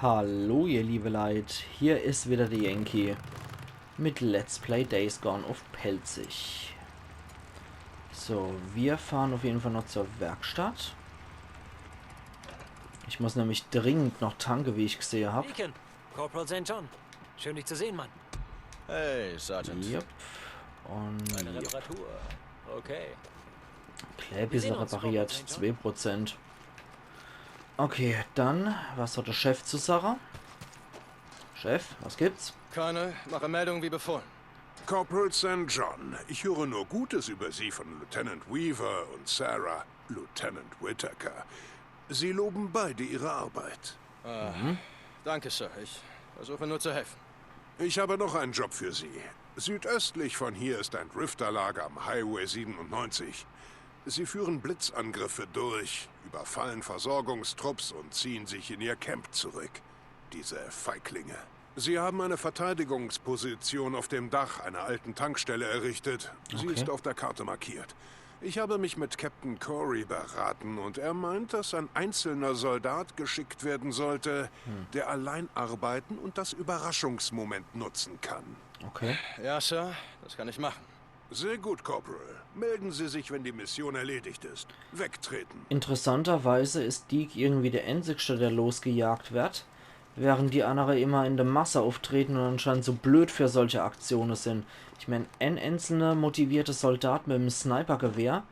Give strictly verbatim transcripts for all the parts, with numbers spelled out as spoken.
Hallo ihr liebe Leit, hier is wieder de Yankee mit Let's Play Days Gone uff Pälzisch. So, wir fahren uff jeden Fall noch zur Werkstatt. Ich muss nämlich dringend noch tanke, wie ich gsehe hab. Deacon, Corporal Sankt John. Schön, dich zu sehen, Mann. Hey, Sergeant. Yep. Und eine yep. Reparatur. Okay. Klää bissel repariert. Zwei Prozent. Okay, dann, was hat de Chef zu sage? Chef, was gibt's? Colonel, mache Meldung wie befohlen. Corporal Sankt John, ich höre nur Gutes über Sie von Lieutenant Weaver und Sarah, Lieutenant Whitaker. Sie loben beide Ihre Arbeit. Äh, danke, Sir. Ich versuche nur zu helfen. Ich habe noch einen Job für Sie. Südöstlich von hier ist ein Drifterlager am Highway siebenundneunzig. Sie führen Blitzangriffe durch, überfallen Versorgungstrupps und ziehen sich in ihr Camp zurück. Diese Feiglinge. Sie haben eine Verteidigungsposition auf dem Dach einer alten Tankstelle errichtet. Sie ist auf der Karte markiert. Ich habe mich mit Captain Corey beraten und er meint, dass ein einzelner Soldat geschickt werden sollte, der allein arbeiten und das Überraschungsmoment nutzen kann. Okay. Ja, Sir, das kann ich machen. Sehr gut, Corporal. Melden Sie sich, wenn die Mission erledigt ist. Wegtreten. Interessanterweise is Deke irgendwie de Einzigste, der losgejagt werd, während die annere immer in de Masse ufftreten und anscheinend so blöd für solche Aktione sin. Ich mein, en einzelner motivierter Soldat mit em Snipergewehr,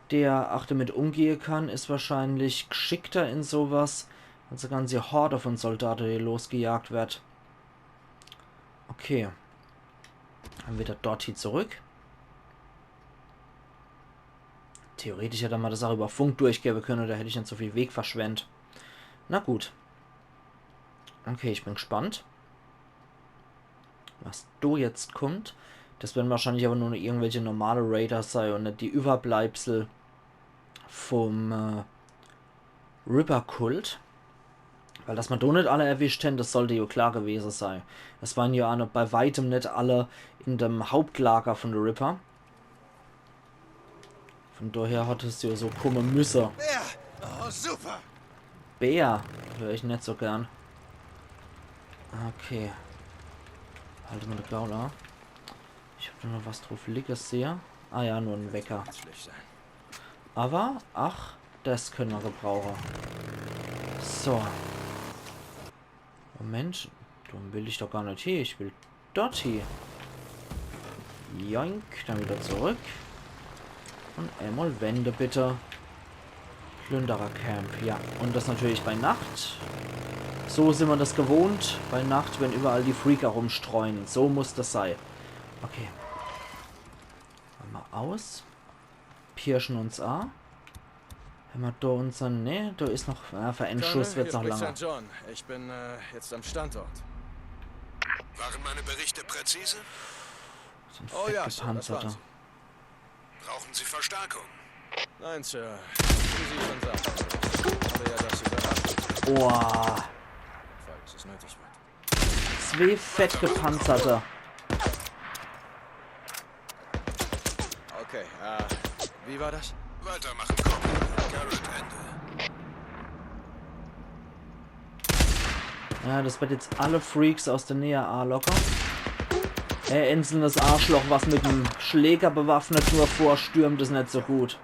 der ach damit umgehe kann, is wahrscheinlich gschickter in sowas, als e ganze Horde von Soldate, die losgejagt werd. Okay. Dann wieder dorthie zurück. Theoretisch hätt ma das ach über Funk durchgebe könne, do hätt ich net so viel Weg verschwendt. Na gut. Okay, ich bin gspannt, was do jetzt kummt. Das werre wahrscheinlich aber nur irgendwelche normale Raider sei und net die Überbleibsel vom, äh, Ripper-Kult. Weil dass ma do net alle erwischt hän, das sollt jo klar gewese sei. Es waren jo ach noch bei weitem net alle in dem Hauptlager von de Ripper. Von daher hat es jo so kumme müsse. Bär! Oh, super! Bär hör ich net so gern. Okay. Halt ma de Gaul a. Ich hab do noch was druff liege sehe. Ah ja, nur en Wecker. Nützlich sein. Aber, ach, das könne ma gebrauche. So. Moment, do will ich doch gar net hie. Ich will dorthie. Joink, dann wieder zurück. Und einmal wende, bitte. Plünderercamp, ja. Und das natürlich bei Nacht. So sin ma das gewohnt. Bei Nacht, wenn überall die Freaker rumstreuen. So muss das sei. Okay. Mache ma aus. Pirschen uns a. Hän ma do unsern, ne, do is noch, ah, für en Schuss wird's noch lange. Colonel, hier spricht Sankt John. Ich bin, äh, jetzt am Standort. Waren meine Berichte präzise? Oh ja, Sir, das waren sie. Brauchen Sie Verstärkung? Nein, Sir. Wie Sie schon sagten, ich habe ja das Überraschungsmoment. Boah. Falls es nötig wird. Zwee fett gepanzerte. Okay, äh, wie war das? Weitermachen, Corporal. Garrett, Ende. Ja, das wird jetzt alle Freaks aus der Nähe alocken. Ey, einzelnes Arschloch, was mit em Schläger bewaffnet nur vorstürmt, is net so gut.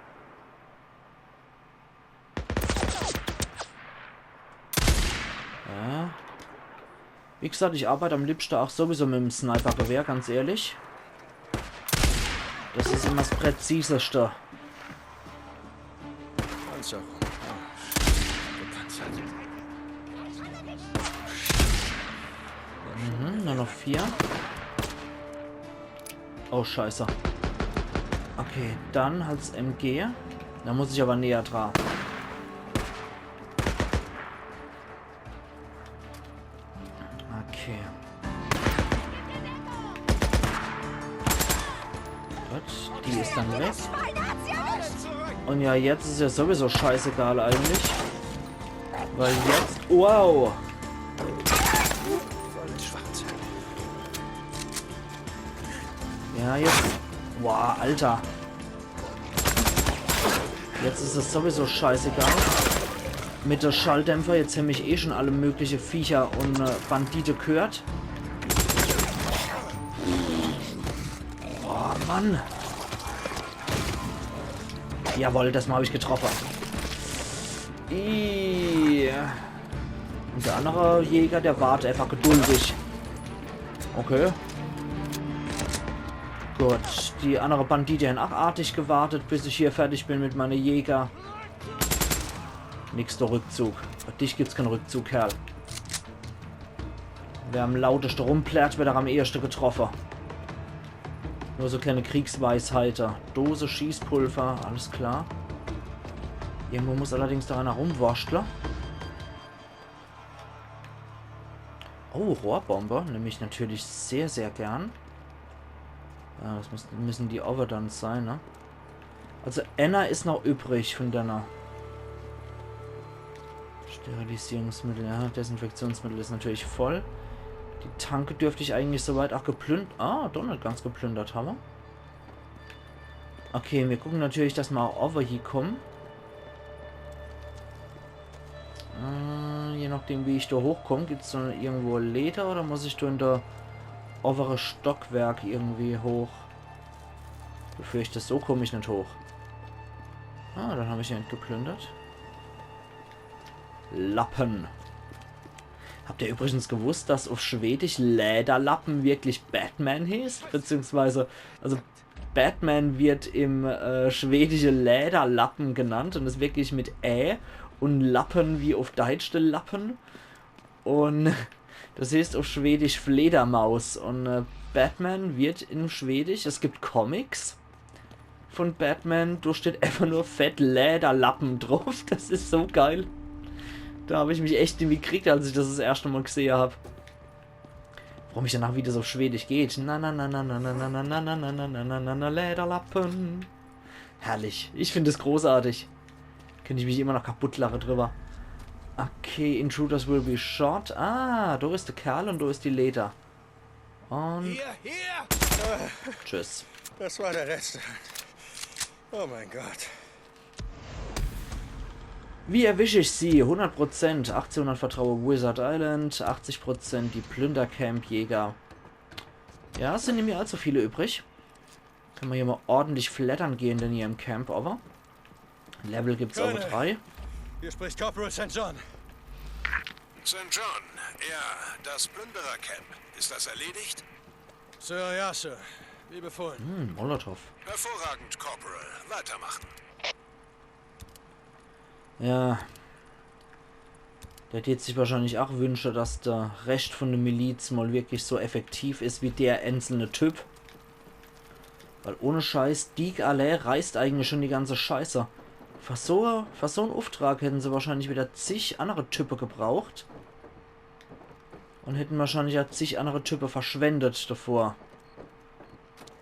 Ja. Wie gesagt, ich arbeite am liebsten auch sowieso mit dem Sniper-Gewehr, ganz ehrlich. Das ist immer das Präziseste. Panzerung. Oh, shit. Gepanzert. Mhm, nur noch vier. Oh, scheiße. Okay, dann halt's M G. Da muss ich aber näher dran. Okay. Gut, die ist dann weg. Und ja, jetzt ist ja sowieso scheißegal eigentlich. Weil jetzt... Wow! Ja, jetzt... Boah, Alter. Jetzt ist es sowieso scheißegal. Mit de Schalldämpfer, jetzt hab ich eh schon alle mögliche Viecher un äh, Bandite gehört. Oh Mann. Jawohl, das Mal hab ich getroffen. Ih. Un der andere Jäger, der wart einfach geduldig. Okay. Gut, die andere Bandite haben auch artig gewartet, bis ich hier fertig bin mit meine Jäger. Nix der Rückzug. Bei dich gibt's keinen Rückzug, Kerl. Wer am lauteste rumplärrt, wird auch am ehesten getroffen. Nur so kleine Kriegsweisheiten. Dose Schießpulver, alles klar. Irgendwo muss allerdings da einer rumwurschtle. Oh, Rohrbombe, nehme ich natürlich sehr, sehr gern. Ja, das muss, müssen die Overdons sein, ne? Also, einer is noch übrig von deiner. Sterilisierungsmittel, ja, Desinfektionsmittel is natürlich voll. Die Tanke dürft ich eigentlich soweit auch geplündert. Ah, doch net ganz geplündert habe. Okay, wir gucken natürlich, dass wir auch over hier kommen. Äh, je nachdem, wie ich da hochkomme, gibt's da irgendwo Leiter oder muss ich da in der obere Stockwerk irgendwie hoch? Befürchte, so komme ich net hoch. Ah, dann hab ich ja net geplündert. Lappen. Habt ihr übrigens gewusst, dass auf Schwedisch Läderlappen wirklich Batman heißt? Beziehungsweise, also Batman wird im äh, Schwedische Läderlappen genannt und is wirklich mit Ä und Lappen wie auf Deutsch de Lappen. Und das heißt auf Schwedisch Fledermaus. Und äh, Batman wird in Schwedisch, es gibt Comics von Batman, da steht einfach nur fett Läderlappen drauf. Das is so geil. Da hab ich mich echt irgendwie gekriegt, als ich das das erste Mal gesehen hab. Warum ich danach wieder so auf Schwedisch geht. Na, na, na, na, Läderlappen. Herrlich. Ich find es großartig. Könnte ich mich immer noch kaputt lache drüber. Okay, intruders will be shot. Ah, da is der Kerl und da is die Leiter. Und Hier, hier! Tschüss. Das war der letzte. Oh mein Gott. Wie erwische ich sie? Hundert Prozent. Achtzehnhundert Vertraue Wizard Island, achtzig Prozent die Plündercamp-Jäger. Ja, es sind nicht mehr allzu viele übrig. Können wir hier mal ordentlich fleddern gehen, denn hier im Camp, aber Level gibt's aber Keine. drei. Hier spricht Corporal Saint John. Saint John, ja, das Plünderercamp. Ist das erledigt? Sir, ja, Sir. Wie befohlen. Hm, Molotow. Hervorragend, Corporal. Weitermachen. Ja. Der tät sich wahrscheinlich auch wünsche, dass der Rest von der Miliz mal wirklich so effektiv is wie der einzelne Typ. Weil ohne Scheiß, Deke allee reißt eigentlich schon die ganze Scheiße. Für so, für so en Auftrag hätten sie wahrscheinlich wieder zig andere Type gebraucht. Und hätten wahrscheinlich auch zig andere Type verschwendet davor.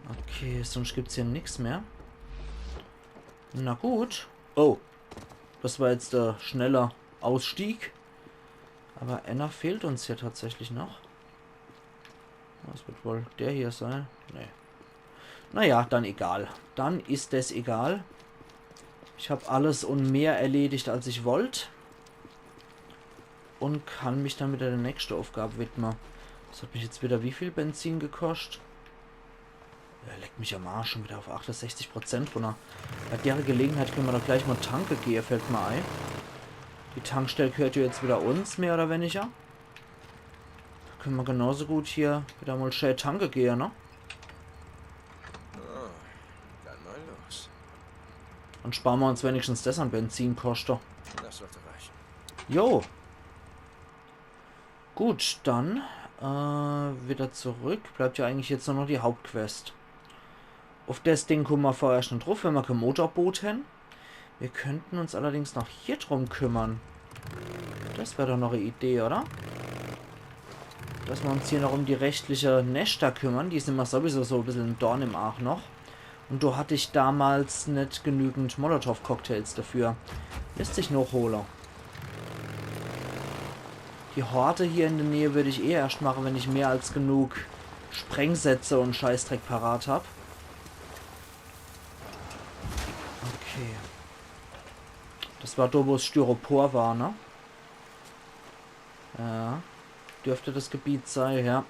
Okay, sonst gibt's hier nix mehr. Na gut. Oh. Das war jetzt der schnelle Ausstieg. Aber einer fehlt uns hier tatsächlich noch. Das wird wohl der hier sein. Nee. Naja, dann egal. Dann is es egal. Ich hab alles und mehr erledigt, als ich wollt. Und kann mich dann wieder der nächste Aufgabe widmen. Das hat mich jetzt wieder wie viel Benzin gekostet? Ja, leck mich am Arsch, schon wieder auf achtesechzig Prozent runter. Bei der Gelegenheit können wir doch gleich mal tanke gehe, fällt mir ein. Die Tankstelle gehört ja jetzt wieder uns, mehr oder weniger. Da können wir genauso gut hier wieder mal schön tanke gehe, ne? Dann mal los. Dann sparen wir uns wenigstens das an Benzinkosten. Das sollte reichen. Jo. Gut, dann äh, wieder zurück. Bleibt ja eigentlich jetzt nur noch die Hauptquest. Auf das Ding kommen wir vorher schon drauf, wenn wir kein Motorboot haben. Wir könnten uns allerdings noch hier drum kümmern. Das wäre doch noch eine Idee, oder? Dass wir uns hier noch um die restliche Nester kümmern. Die sind mir sowieso so ein bisschen ein Dorn im Arsch noch. Und da hatte ich damals nicht genügend Molotow-Cocktails dafür. Lässt sich noch holen. Die Horde hier in der Nähe würde ich eh erst machen, wenn ich mehr als genug Sprengsätze und Scheißdreck parat hab. Okay. Das war do, wo's Styropor war, ne? Ja. Dürfte das Gebiet sei, ja.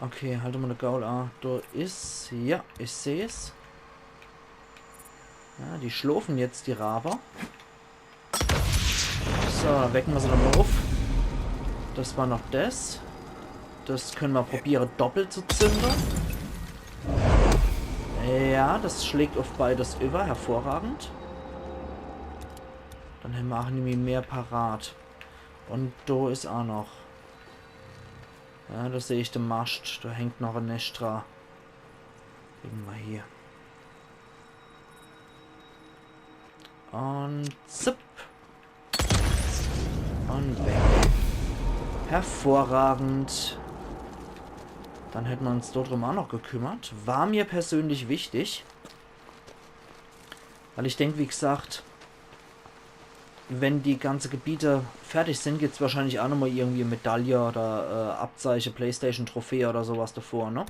Okay, halt mol de Gaul a. Do is, ja, ich seh's. Ja, die schloofen jetzt, die Rawe. So, wecke mer se nochmol uff. Das war noch das. Das könne mer probiere, doppelt zu zünde. Ja, das schlägt uff beides iwwer. Hervorragend. Dann hämmer ach nimmi mehr parat. Un do is ach noch. Ja, do seh ich de Mascht. Do hängt noch e Nestra. Kriege mer hier. Un zipp. Un weg. Hervorragend. Dann hätte mer uns dodrum ach noch gekümmert. War mir persönlich wichtig. Weil ich denk, wie gesagt, wenn die ganze Gebiete fertig sin, gibt's wahrscheinlich ach nochmol irgendwie Medaille oder, äh, Abzeiche, Playstation-Trophäe oder so was davor, ne?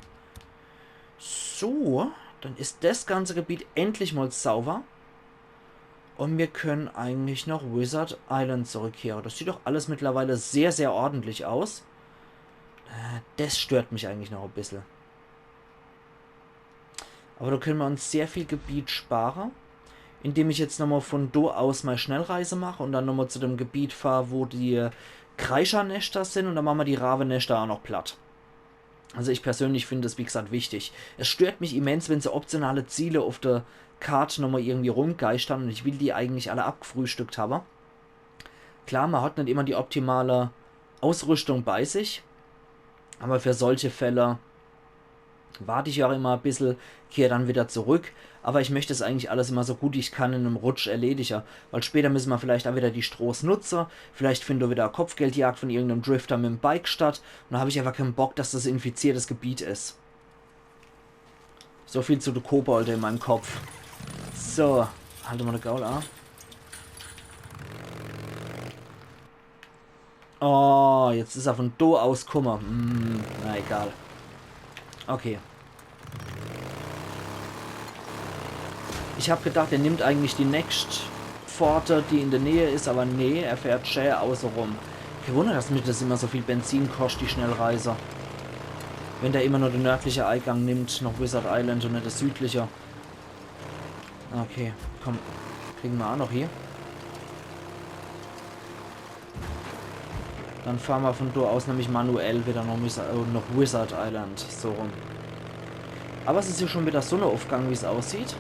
So, dann is das ganze Gebiet endlich mol sauber. Un mir könne eigentlich noch Wizard Island zurückkehre. Das sieht doch alles mittlerweile sehr, sehr ordentlich aus. Äh, das stört mich eigentlich noch e bissel. Awwer do könne mer uns sehr viel Gebiet spare, indem ich jetzt nochmol von do aus mei Schnellreise mach un dann nochmol zu dem Gebiet fahr, wo die Kreischerneschter sin, un dann mache mer die Raweneschter ach noch platt. Also ich persönlich find das, wie gesagt, wichtig. Es stört mich immens, wenn so optionale Ziele uff de Kart nochmol irgendwie rumgeischtern un ich will die eigentlich alle abgefrühstückt hawwe. Klar, mer hat net immer die optimale Ausrüschtung bei sich, awwer für solche Fälle wart ich ach immer e bissel, kehr dann wieder zurück. Awwer ich möcht das eigentlich alles immer so gut ich kann in em Rutsch erledige, weil später müsse mer vielleicht ach wieder die Stroß nutze, vielleicht findt do wieder e Kopfgeldjagd von irgendem Drifter mit'm Bike statt, un do hab ich einfach keen Bock, dass das infiziertes Gebiet is. So viel zu de Kobolde in meim Kopf. So, halt mol de Gaul a. Oh, jetzt is er von do aus kumme. Hm, na egal. Okay. Ich hab gedacht, er nimmt eigentlich die nächst Pforte, die in de Nähe is, awwer nee, er fährt schä außerum. Kee Wunner, dass mir das immer so viel Benzin koscht, die Schnellreise. Wenn der immer nur de nördliche Eigang nimmt, noch Wizard Island un net de südliche. Okay, komm. Kriege mer ach noch hier. Dann fahre mer von do aus nämlich manuell wieder noch, Wizard, äh, noch Wizard Island, so rum. Awwer es is jo schon wieder Sonnenaufgang, wie's aussieht.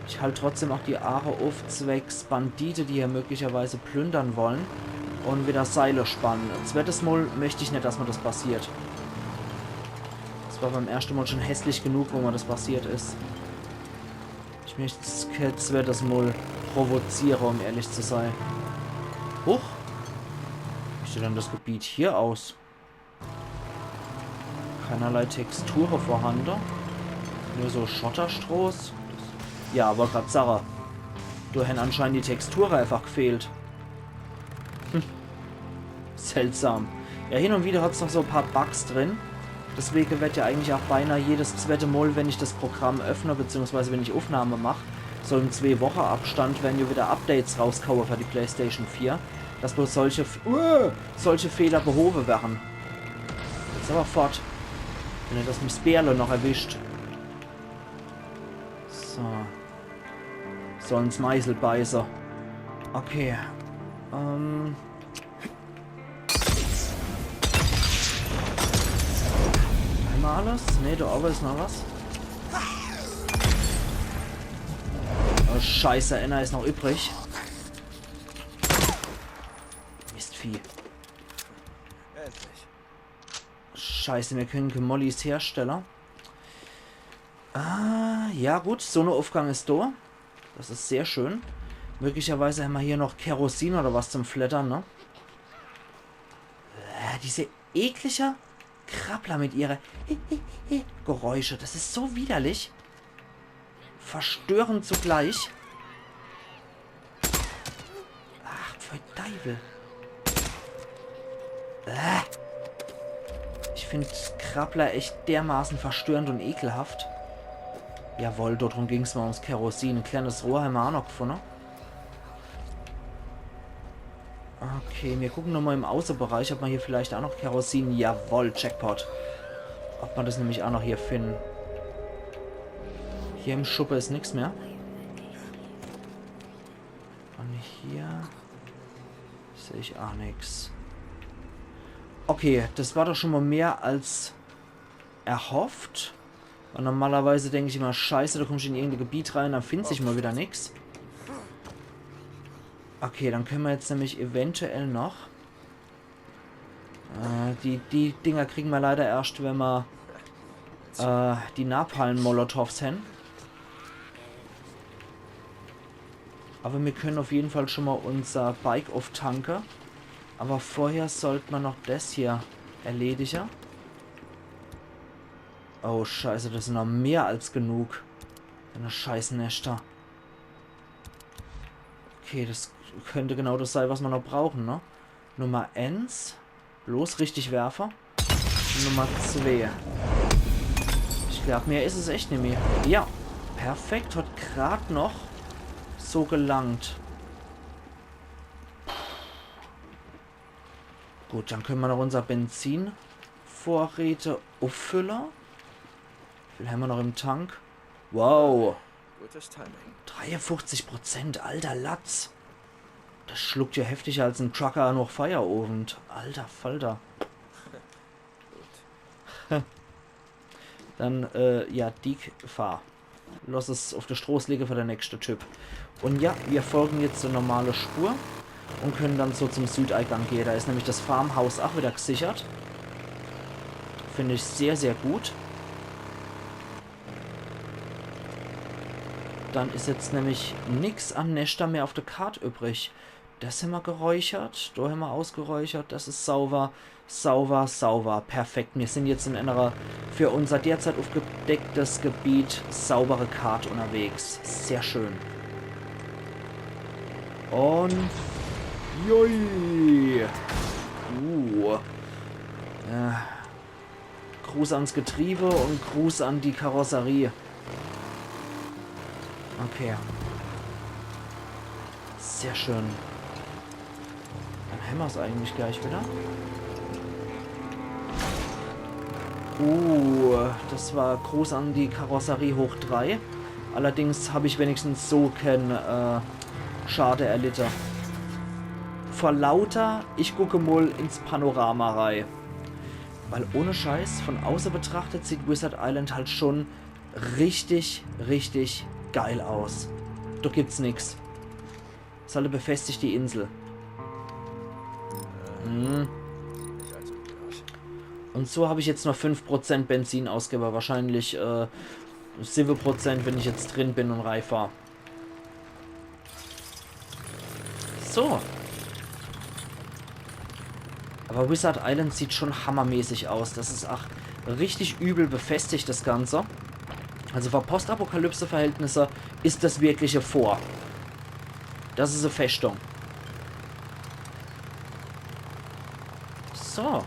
Ich halt trotzdem ach die Aache uff, zwecks Bandite, die hier möglicherweise plündern wolle un wieder Seile spanne. E zweites Mol möcht ich net, dass mer das passiert. Das war beim erschte Mol schon hässlich genug, wo mer das passiert is. Ich möcht's kee zweites Mol provoziere, um ehrlich zu sei. Huch. Wie sieht dann das Gebiet hier aus? Keinerlei Texture vorhande. Nur so Schotterstroß. Ja, awwer grad sage, do hän anscheinend die Texture einfach gefehlt. Hm. Seltsam. Ja, hin un wieder hat's noch so e paar Bugs drin. Deswege werd jo eigentlich ach beinah jedes zweitte Mol, wenn ich das Programm öffne, beziehungsweise wenn ich Aufnahme mach, so im Zwee-Woche-Abstand werre jo wieder Updates rausgehaue für die PlayStation vier, dass bloß solche, F- uh, solche Fehler behowe werre. Jetzt awwer fort. Wenn er das mit Bärle noch erwischt. So. Soll's Meisel beiße. Okay. Ähm. Hämmer alles? Nee, do owwe is noch was. Oh, Scheiße, eener is noch übrig. Mistvieh. Endlich. Scheiße, mir kenne kee Mollys herstelle. Ah, ja gut, Sonnenaufgang is do. Das is sehr schön. Möglicherweise hämmer hier noch Kerosin oder was zum Fleddere, ne? Äh, diese eklige Krabbler mit ihre Geräusche. Das is so widerlich. Verstörend zugleich. Ach, pfui Deiwel. Äh. Ich find Krabbler echt dermaßen verstörend un ekelhaft. Jawohl, dort drum ging's mol ums Kerosin. E kleines Rohr hämmer aa noch gefunne. Okay, mir gucken nochmol im Außebereich, ob mer hier vielleicht aa noch Kerosin, jawohl, Jackpot. Ob mer des nämlich aa noch hier finden. Hier im Schuppe is nix mehr. Un hier seh ich aa nix. Okay, des war doch schon mol mehr als erhofft. Weil normalerweise denk ich immer, Scheiße, do kommsch in irgend e Gebiet rein, dann findsch mol wieder nix. Okay, dann könne mer jetzt nämlich eventuell noch. Äh, die, die Dinger kriegen mer leider erscht, wenn mer, äh, die Napalm-Molotovs hän. Awwer mir könne uff jeden Fall schon mol unser Bike ufftanke. Awwer vorher sollt mer noch des hier erledige. Oh, Scheiße, des sin noch mehr als genug. Deine Scheißneschter. Okay, des könnt genau des sei, was mer noch brauchen, ne? Nummer eens. Bloß richtig werfe. Nummer zwee. Ich glaab, mehr is es echt nimmi. Ja, perfekt. Hat grad noch so gelangt. Gut, dann könne mer noch unser Benzinvorräte uffülle. Wie viel hämmer noch im Tank? Wow. Gutes Timing. Dreiundfünfzig Prozent, alter Latz. Des schluckt jo heftiger als en Trucker noch Feierowend. Alter Falter. Dann, äh, ja, Deek, fahr. Loss es uff de Stroß liege für de nächschte Typ. Un ja, mir folgen jetzt de normale Spur un könne dann so zum Südeigang gehe. Do is nämlich des Farmhaus aa wieder gesichert. Find ich sehr, sehr gut. Dann is jetzt nämlich nix an Neschter mehr uff de Kart übrig. Des hämmer geräuchert, do hämmer ausgeräuchert, des is sauber, sauber, sauber, perfekt. Mir sin jetzt in enner für unser derzeit uffgedecktes Gebiet saubere Kart unnerwegs. Sehr schön. Un jui. Uh. Äh. Gruß ans Getriebe un Gruß an die Karosserie. Okay. Sehr schön. Dann hämmer's eigentlich gleich wieder. Uh, des war Gruß an die Karosserie hoch drei. Allerdings hab ich wenigstens so kän, äh, Schade erlitte. Vor lauter, ich gucke mol ins Panorama rei. Weil ohne Scheiß, von auße betrachtet sieht Wizard Island halt schon richtig, richtig geil aus. Do gibt's nix. Is halt e befestigte Insel. Mhm. Un so hab ich jetzt nur fünf Prozent Benzin ausgewwe. Wahrscheinlich, äh, siwwe Prozent, wenn ich jetzt drin bin un reifahr. So. Awwer Wizard Island sieht schon hammermäßig aus. Des is ach richtig übel befestigt, des Ganze. Also für Postapokalypse-Verhältnisse is des wirklich e Fort. Des is e Festung. So.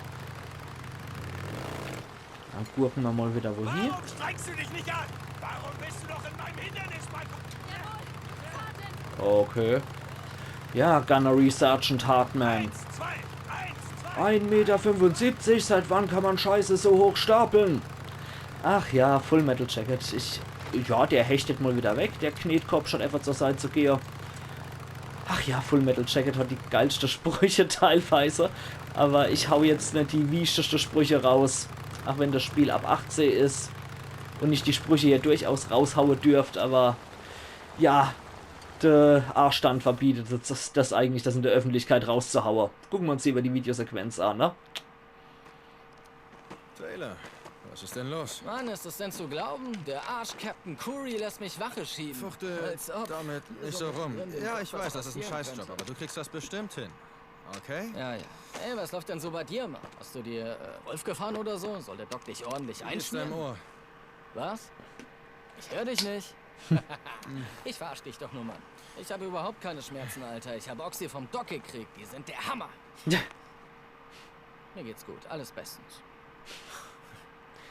Dann gurke mer mol wieder wohin. Warum strengst du dich nicht an? Warum bist du noch in meinem Hindernisball? Okay. Ja, Gunnery Sergeant Hartman. Eins, zwei, eins, zwei. Ein Meter fünfundsiebzig, seit wann kann man Scheiße so hoch stapeln? Ach ja, Full Metal Jacket. Ich, ja, der hechtet mol wieder weg, der Knetkopp, statt efach zur Seit zu gehe. Ach ja, Full Metal Jacket hat die geilschte Sprüche teilweise. Awwer ich hau jetzt net die wieschteste Sprüche raus. Ach wenn des Spiel ab achtzeh is un ich die Sprüche hier durchaus raushaue dürft, awwer ja, de Anstand verbietet des, des eigentlich, des in de Öffentlichkeit rauszuhaue. Gucke mer uns liewer die Videosequenz an, ne? Taylor, was ist denn los? Mann, ist es denn zu glauben? Der Arsch-Captain Curry lässt mich Wache schieben. Fuchtel damit nicht so rum. Ja, ich weiß, das ist ein Scheißjob, aber du kriegst das bestimmt hin. Okay? Ja, ja. Ey, was läuft denn so bei dir, Mann? Hast du dir, äh, Wolf gefahren oder so? Soll der Doc dich ordentlich einschmieren? Wie ist dein Ohr? Was? Ich hör dich nicht. Ich verarsch dich doch nur, Mann. Ich habe überhaupt keine Schmerzen, Alter. Ich habe Oxy vom Doc gekriegt. Die sind der Hammer. Ja. Mir geht's gut, alles bestens.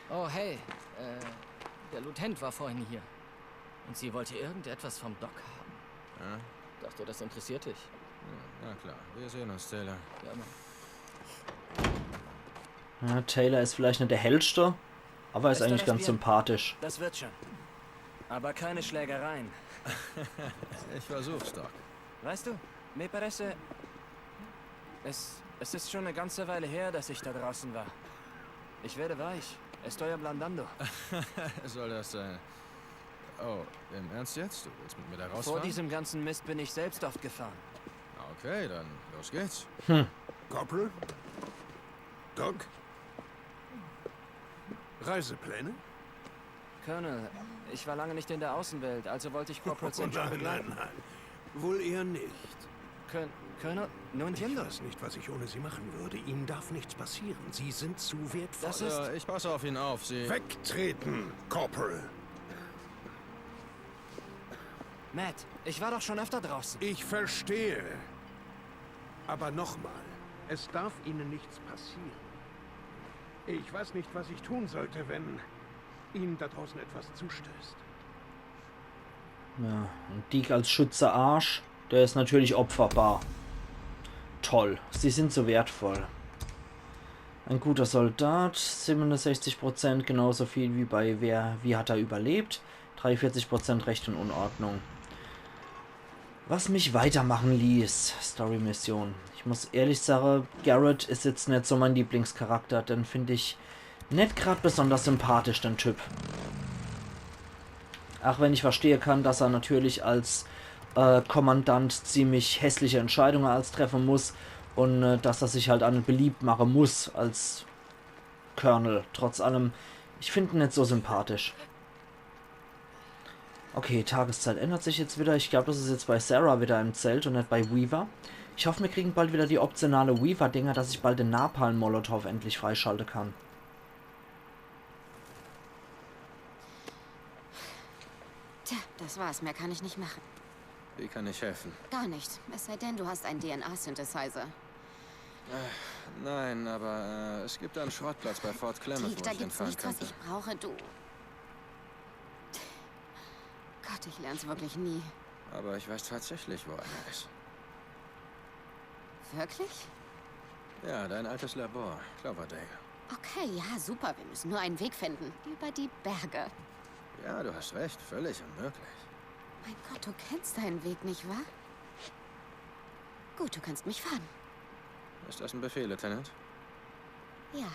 Oh, hey, äh, der Lieutenant war vorhin hier. Sie wollte irgendetwas vom Doc haben. Ja? Dachte, das interessiert dich. Na klar, wir sehen uns, Taylor. Ja, Mann. Ja, Taylor is vielleicht net der hellste, awwer is Ist eigentlich das ganz Bier? Sympathisch. Das wird schon. Aber keine Schlägereien. Ich versuch's, Doc. Weißt du, me parece... Es, es ist schon eine ganze Weile her, dass ich da draußen war. Ich werde weich. Estoy ablandando. Soll das sein? Oh, im Ernst jetzt? Du willst mit mir da Vor rausfahren? Diesem ganzen Mist bin ich selbst oft gefahren. Okay, dann los geht's. Corporal? Doc? Reisepläne? Colonel, ich war lange nicht in der Außenwelt, also wollte ich Corporal Oh, Saint John nein, nein, begleiten. Nein. Wohl eher nicht. Colonel, Colonel, no Ich entiendo. Weiß nicht, was ich ohne Sie machen würde. Ihnen darf nichts passieren. Sie sind zu wertvoll. Das ist... Äh, ich passe auf ihn auf, Sie... Wegtreten, Corporal. Matt, ich war doch schon öfter draußen. Ich verstehe. Aber nochmal, es darf Ihnen nichts passieren. Ich weiß nicht, was ich tun sollte, wenn Ihnen da draußen etwas zustößt. Ja, un Deke als Schütze Arsch, der is natürlich opferbar. Toll, sie sind so wertvoll. Ein guter Soldat, siebenundsechzig Prozent, genauso viel wie bei Wer, wie hat er überlebt? Dreiundvierzig Prozent Recht und Unordnung. Was mich weitermachen ließ, Story-Mission. Ich muss ehrlich sage, Garrett is jetzt net so mein Lieblingscharakter, den find ich net grad besonders sympathisch, den Typ. Ach wenn ich verstehe kann, dass er natürlich als äh, Kommandant ziemlich hässliche Entscheidungen als treffen muss un äh, dass er sich halt an beliebt machen muss als Colonel. Trotz allem, ich find ihn net so sympathisch. Okay, Tageszeit ändert sich jetzt wieder. Ich glaub, das is jetzt bei Sarah wieder im Zelt un net bei Weaver. Ich hoff, mir kriegen bald wieder die optionale Weaver-Dinger, dass ich bald den Napalm-Molotow endlich freischalte kann. Tja, das war's. Mehr kann ich nicht machen. Wie kann ich helfen? Gar nicht. Es sei denn, du hast einen D N A-Synthesizer. Nein, aber äh, es gibt einen Schrottplatz bei Fort Klamath, Deke, wo da ich gibt's hinfahren nichts, was könnte. Ich brauche. Du. Gott, ich lern's wirklich nie. Aber ich weiß tatsächlich, wo einer ist. Wirklich? Ja, dein altes Labor, Cloverdale. Okay, ja, super. Wir müssen nur einen Weg finden. Über die Berge. Ja, du hast recht, völlig unmöglich. Mein Gott, du kennst deinen Weg, nicht wahr? Gut, du kannst mich fahren. Ist das ein Befehl, Lieutenant? Ja.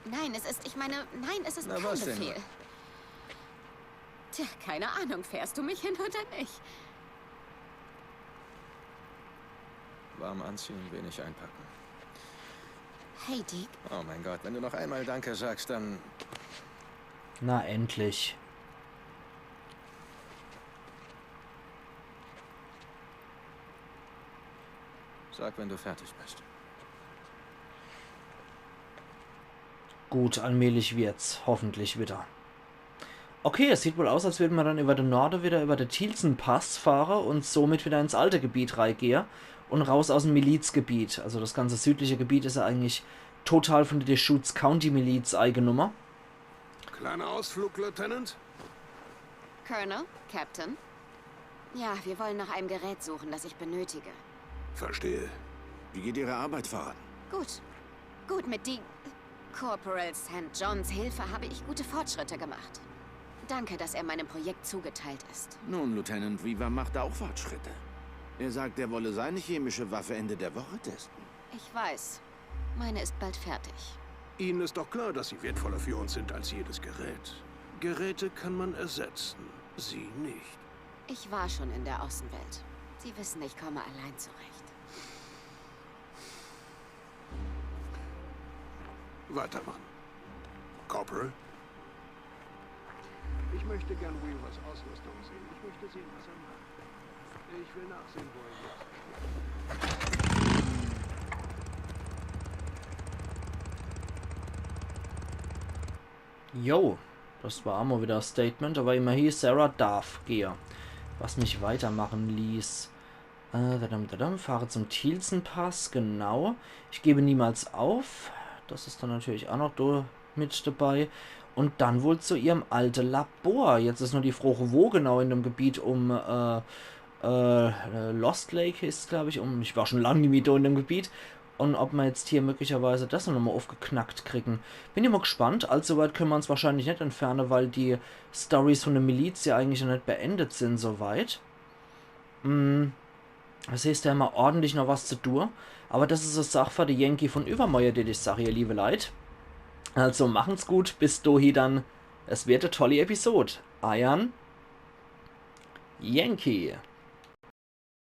Nein, es ist, ich meine, nein, es ist Na, kein was denn Befehl. Tja, keine Ahnung, fährst du mich hin oder nicht? Warm anziehen, wenig einpacken. Hey, Deke, Oh mein Gott, wenn du noch einmal Danke sagst, dann... Na endlich. Sag, wenn du fertig bist. Gut, allmählich wird's. Hoffentlich wieder. Okay, es sieht wohl aus, als würden mir dann über den Norde wieder über den Thielsen Pass fahre und somit wieder ins alte Gebiet reigehe und raus aus dem Milizgebiet. Also das ganze südliche Gebiet is ja eigentlich total von der Deschutes County Miliz eigenumme. Kleiner Ausflug, Lieutenant? Colonel, Captain. Ja, wir wollen nach einem Gerät suchen, das ich benötige. Verstehe. Wie geht Ihre Arbeit voran? Gut. Gut, mit die Corporal Saint Johns Hilfe habe ich gute Fortschritte gemacht. Danke, dass er meinem Projekt zugeteilt ist. Nun, Lieutenant Weaver macht auch Fortschritte. Er sagt, er wolle seine chemische Waffe Ende der Woche testen. Ich weiß. Meine ist bald fertig. Ihnen ist doch klar, dass Sie wertvoller für uns sind als jedes Gerät. Geräte kann man ersetzen, Sie nicht. Ich war schon in der Außenwelt. Sie wissen, ich komme allein zurecht. Weitermachen. Corporal? Ich möchte gern Weavers Ausrüstung sehen. Ich möchte sehen, was er macht. Ich will nachsehen, wo er ist. Jo, das war aa mol wieder e Statement, aber immerhin, Sarah darf gehe. Was mich weitermachen ließ. Äh, dadam, dadam, fahre zum Thielsen Pass, genau. Ich gebe niemals auf. Das is dann natürlich aa noch do mit dabei. Und dann wohl zu ihrem alte Labor. Jetzt is nur die Frooch, wo genau in dem Gebiet um äh, äh, Lost Lake is, glaab ich. Um, ich war schun lang nimmi do in dem Gebiet. Und ob mer jetzt hier möglicherweise das nochmol uffgeknackt kriegen. Bin ich mol gespannt. Allzu weit könne mer uns wahrscheinlich net entferne, weil die Storys von der Miliz ja eigentlich noch net beendet sin, soweit. Hm. Das heeßt, do hämmer ordentlich noch was zu tue. Aber das is e Sach für de Yankee von iwwermorje, die ich sag, ihr liewe Leit. Also machen's gut, bis dohi dann. Es werd e tolli Episod. Eiern Yankee.